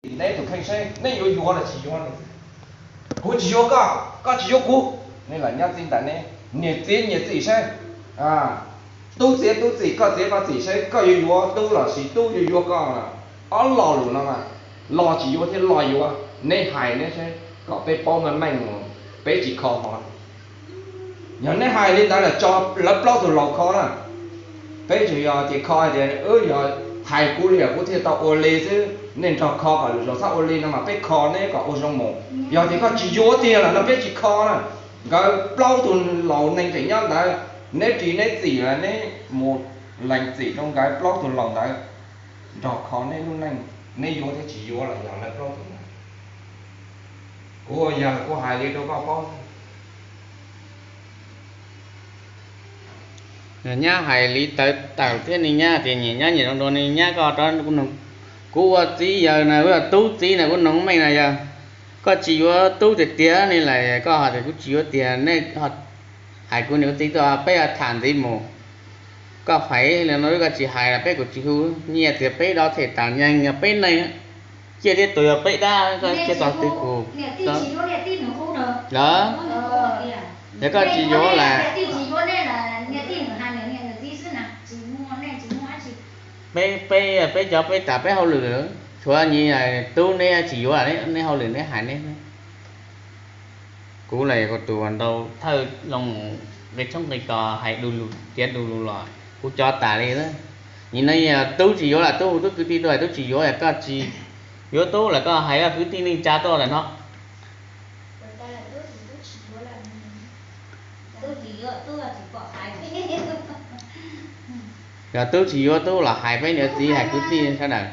neb tus kheej seb neb yuav yuav los tsis yuav ne. Kuv tsis yuav koj, koj tsis yuav kuv, nej los nyob txij ntawm neb, niam txiv nyiam txim seb. Tub txiav tub txim, koj txiav koj txim seb koj yuav yuav tub los sis tub yuav yuav koj. Ob lo lus no mas, lo tsis yuav thiab lo yuav, neb hais neb seb kom peb paub meej meej mus, peb tsis kho hlo. Yog neb hais li ntawd lawm tso lawv plaub tug laus kho na. Peb tsuas yog tias kho hais tias wb yog hais kuv li lawm kuv thiaj tau ua li xwb, nej nrog kho kom lwm zaus txhob ua li no mas peb kho neb kom ua zoo mus. Yog tias koj tsis yuav tiag lawm no peb tsis kho na. Nkawd plaub tug laus neeg tseem nyob ntawd, neb ris neb txim los neb mus lees txim rau nkawd plaub tug laus ntawd nrog kho neb lub neej, neb yuav thiab tsis yuav los yog lawv plaub tug ntawd. Kuv ua yawg kuv hais li rau koj paub. Nyab hais li tawv tawm thiab, nws nyab tias nyiam nyab nyiam zoo dua, nws nyab koj rov kuv ua txiv yawg na, wb tub txiv na, kuv noog meej na yog koj tsis yuav tub tiag tiag ne lawm koj ho tias kuv tsis yuav tiag, nej hais kuv niam txiv tuaj peb tham ntxiv mus. Koj hais li no koj tsis hais los peb kuj tsis hu nyiaj tiag, peb dob them tas nyeeg yog peb neeg, ciaj thiab tuag yog peb dab, koj thiaj tau twv kuv. Lawm, yog koj tsis yuav lawm, peb, peb, peb cov peb tas peb hauj lwm, tshuav nyias tub neb tsis yuav, neb hauj lwm neb hais neb. Kuv los kuv tus nrau thawj loo nqi tshoob nqi kos hais du lug tiav du lug los kuv cov tas li. Nim no yog tub tsis yuav lawm, tub hu tub kwv tij tuaj hais tub tsis yuav, koj tsis yuav tub lawm koj hais koj kwv tij neej tsa tuaj lawm no. Yog tub tsis yuav tub los hais peb niam txiv hais kwv tij sawv daws.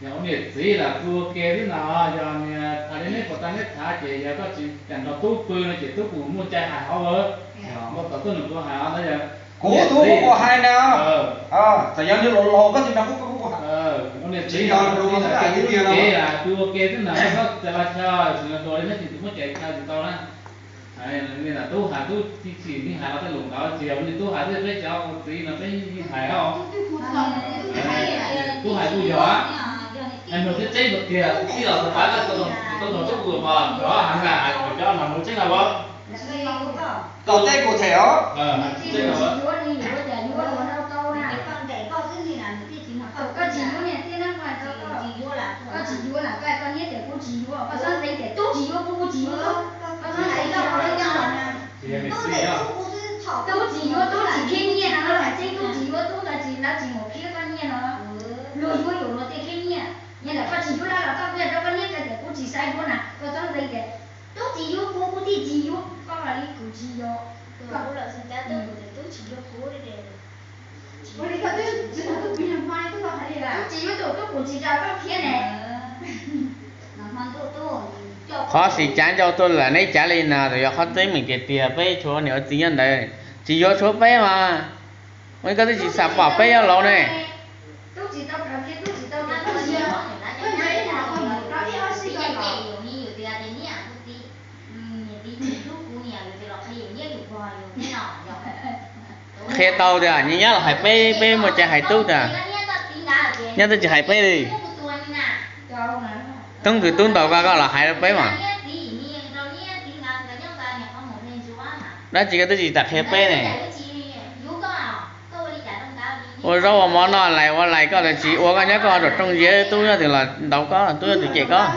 Yog ua niam txiv los tu ke xwb no, yog niam thav li neb puas tas neb thav ces yog koj tsis kam nrog tub pw no ces tub kuj muaj cai hais hauv. Muaj tom tuaj nws kuv hais os, ntawd yog kuv tub kuv hais na. Txawm yog nws laus laus koj tsis nrog kuv pw kuv hais. Ua niam txiv los rau xwb hais tiag tiag no. Pw ua ke xwb na, koj txawm los chaw tsis los dua li neb tsis muaj cai chaw tsis tau na. Tub hais tub tib si, nej hais los tej lus ntawd tsis yog li tub hais, peb cov ua txiv no peb yeej hais os. Tub hais kuj yog, hais nug teb teb tiag tiag, tib los tau pab koj tau nrog tub ua mov nrov heev na, hais cov no mus tseeb na as. Kom teb kuv them os. Koj tsis yuav lawm, koj niam tias kuv tsis yuav, koj txhob ntxeev tias tub tsis yuav kuv, kuv tsis yuav tub, koj txhob ntxeev tau. Tub tsis yuav tub tsis khib nyiaj no, lawv hais tseeb tub tsis yuav tub ntawd tsis, lawv tsis mus khib koj nyiaj no. Luag yuav yus luag tej khib nyiaj. Yog lawm koj tsis yuav lawm los koj kuj yog rau koj niam koj tias kuv tsis xav yuav na, koj txhob ntxeev tias tub tsis yuav kuv, kuv thiaj tsis yuav koj li, kuv tsis yuav. Tub tsis yuav tub, tub tsis yuav tub, kuv tsis zam koj khiav ne. Qhov xis cav ncauj tuaj lawm neb cav li no yog qhov tseeb meej tiag tiag, peb tshuav niam txiv nyob ntawd tsis yuav tshuav peb mas, ua koj twb tsis xam pom peb yuav laus ne. Qhia tau tias nyias nyob los hais peb, peb muaj cai hais tub tiag. Nyob twb tsis hais peb li. Tub twg tub ntaus koj, koj los hais rau peb mas. Dab tsi koj twb tsis tau qhia peb ne. Ua zaub ua mov noj lais ua lais koj los tsis ua, koj nyob koj ua rooj ziav, tub nyob twg los ntaus koj, tub nyob twg cem koj.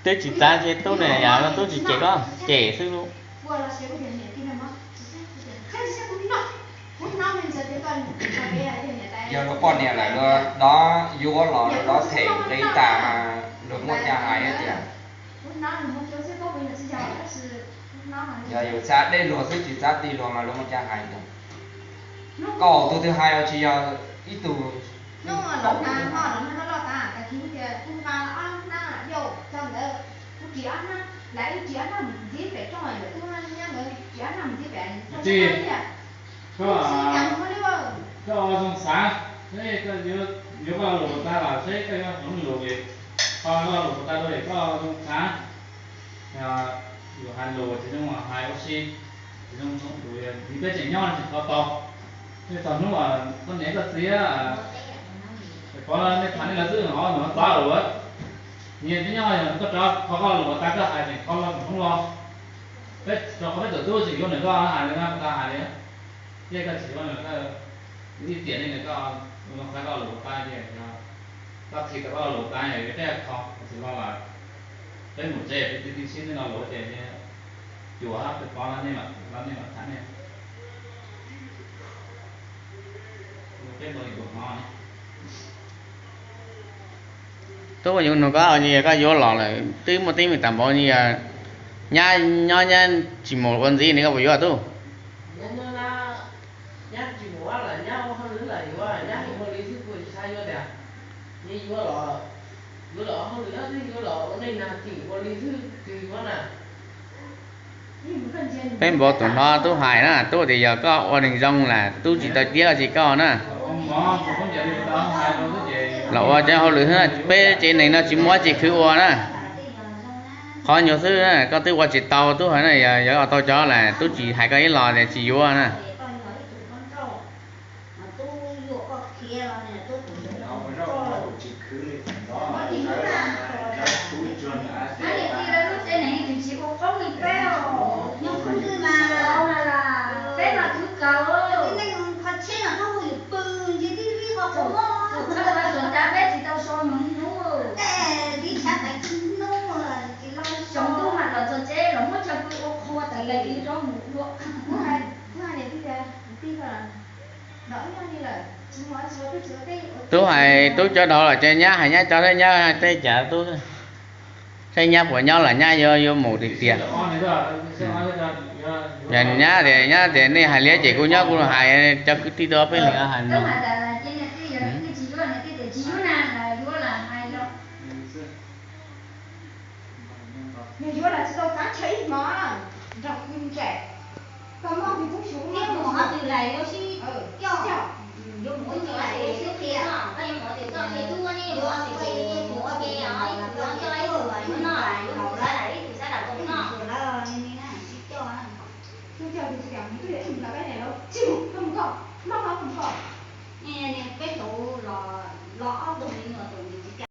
Twb tsis txav ntshe tub ne, yog tub tsis cem koj, cem xwb lauj. Yog luag poj niam lawm luag dob yuav los luag dob them nqi tas mas luag muaj cai hais tias, yog yus txav deb luag xwb tsis txav tig luag mas luag muaj cai hais tias, koj tus twg hais los tsis yog ib tug. Koj, koj zoo xav, seb koj yuav, yuav koj lus tag los seb koj yuav hloov lus es, Koj lus tas rau es koj zoo khav, yus hais lus tsis zoo hais ua si, tsis zoo zoo lus, peb tseem nyob tseem kho tau. Tej txog hnub koj niam koj txiv, pov nej tham nej los xwb, ho nws txav lus. Nyias peb nyob, yog koj rov kho koj lus tas koj hais tseem kho los tseem hoob los. Peb rau qhov peb tus tub tseem yuav nws koj hais li no, koj hais li, ces koj tsis yuav nws, ib tiam neej nws koj, koj lus tas ces koj khi tau koj lus tas yog yuav tej kho, tsis los lawm. Peb mus tsev peb tib tib sib nej lo lus ces cuam peb pov los nej mam tham nej. Peb mus li tus no. Tub, yuav nug koj, yog koj yuav los lawm twb muaj teeb meem tas npaum, yog nyab nyob nyab tsis mus ua ntxiv ne koj puas yuav tub? Nyab tsis mus ua lawm, nyab ua hauj lwm lawm yuav, nyab ua li xwb kuv xav yuav tias, yuav los, yuav los hauj lwm nyob twb yuav los ua neej nag tim ua li xwb twg yuav na. Peb npaum tus no tub hais na, tub tias yog koj ua neeg zoo lawm tub tsis tau tiab tsis koj na. Los ua cov hauj lwm xwb, peb tsev neeg no tsis muaj tsis khwv ua na. Qhov nyuag xwb na koj twb ua tsis tau tub hais na, yog yuav tau cov lawm tub tsis hais koj ib los tias tsis yuav na. Xyoo ntuj mam los txog tsev los muab chaw pw ua qhua tas li rov mus dua. Tub hais tub cov dhau los ces nyab hais nyab cov thiab nyab teb cas tub thiab nyab puas nyob los nyab yuav yuav mus tiag tiag. Nyab tias, nyab tias nej hais liab ces kuv nyob kuv hais, cov kwv tij tau peb leeg hais no.